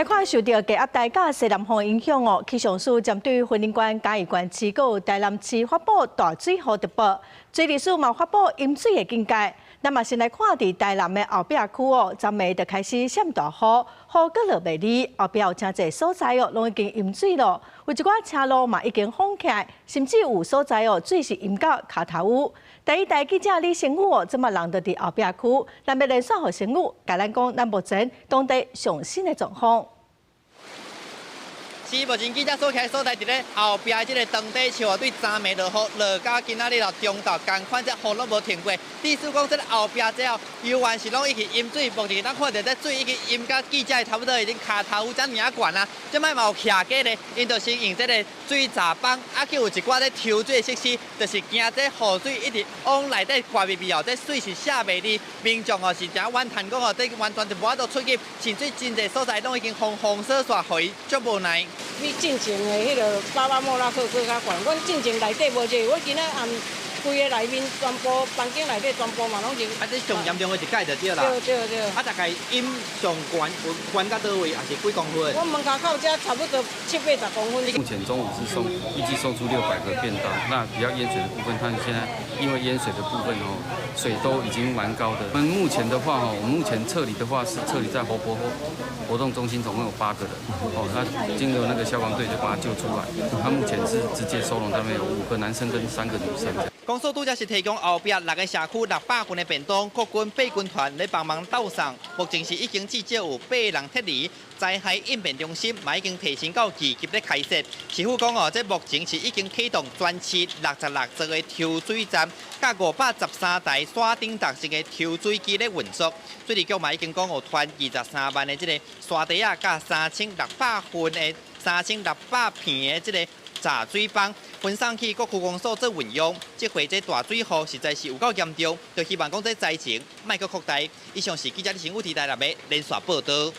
來看受著低壓帶佮西南風影響哦，氣象署針對雲林縣、嘉義縣市閣台南市發布大水雨特報，水利署嘛發布淹水的警戒。咱嘛先來看佇台南的後壁區哦，昨暝就開始閃大雨，雨閣落袂離，後壁有誠濟所在哦，攏已經淹水咯。有一寡車路嘛已經封起來，甚至有所在哦，水是淹到跤頭趺。第一台記者李成宇哦，這馬人就佇後壁區，咱欲連線予成宇，共咱講咱目前當地上新的狀況。是目前記者所徛所在佇咧後壁這个長底樹啊，對昨暝落雨落到今仔日咯，中晝仝款這雨攏無停過。意思講這个後壁這哦，猶原是攏已經淹水，目前咱看著這水已經淹甲記者差不多已經跤頭趺遮爾仔懸啊。這擺嘛有徛家咧，𪜶就是用這个水閘泵，啊閣有一寡咧抽水的設施，就是驚這雨水一直往內底灌入去哦，這水是卸袂離，民眾哦是誠怨嘆講哦，這完全就無法度出入，甚至真濟所在攏已經封封鎖煞，予伊足無奈。比進前的彼个八百莫拉克閣較懸。阮進前內底無這個，我今仔暗規个內面全部房間內底全部嘛攏是。啊，這上嚴重的一屆就對啦。對對對。啊，大概淹上懸有懸到佗位，抑是幾公分？阮門跤口遮差不多七八十公分。目前中午是送預計送出600個便當，那比較淹水的部分，它現在因為淹水的部分哦，水都已經蠻高的。我們目前的話哦，我們目前撤離的話是撤離在活潑活動中心，總共有八個人哦，那經由那個消防隊就把他救出來。他目前是直接收容，他們有五個男生跟三個女生。公所拄才是提供後壁六个社區600份的便當，國軍八軍團咧幫忙鬥送。目前是已經至少有八人撤離，災害應變中心嘛已經提升到二級咧開設。市府講哦，這目前是已經啟動全市66座的抽水站，佮513台山頂搭式的抽水機咧運作。水利局嘛已經講有傳23萬的這个沙袋仔，佮3600份的3600片的這个閘水泵分送去各區公所做運用。這回這大水雨實在是有夠嚴重，就希望講這災情莫閣擴大。以上是記者李成武佇台南的連線報導。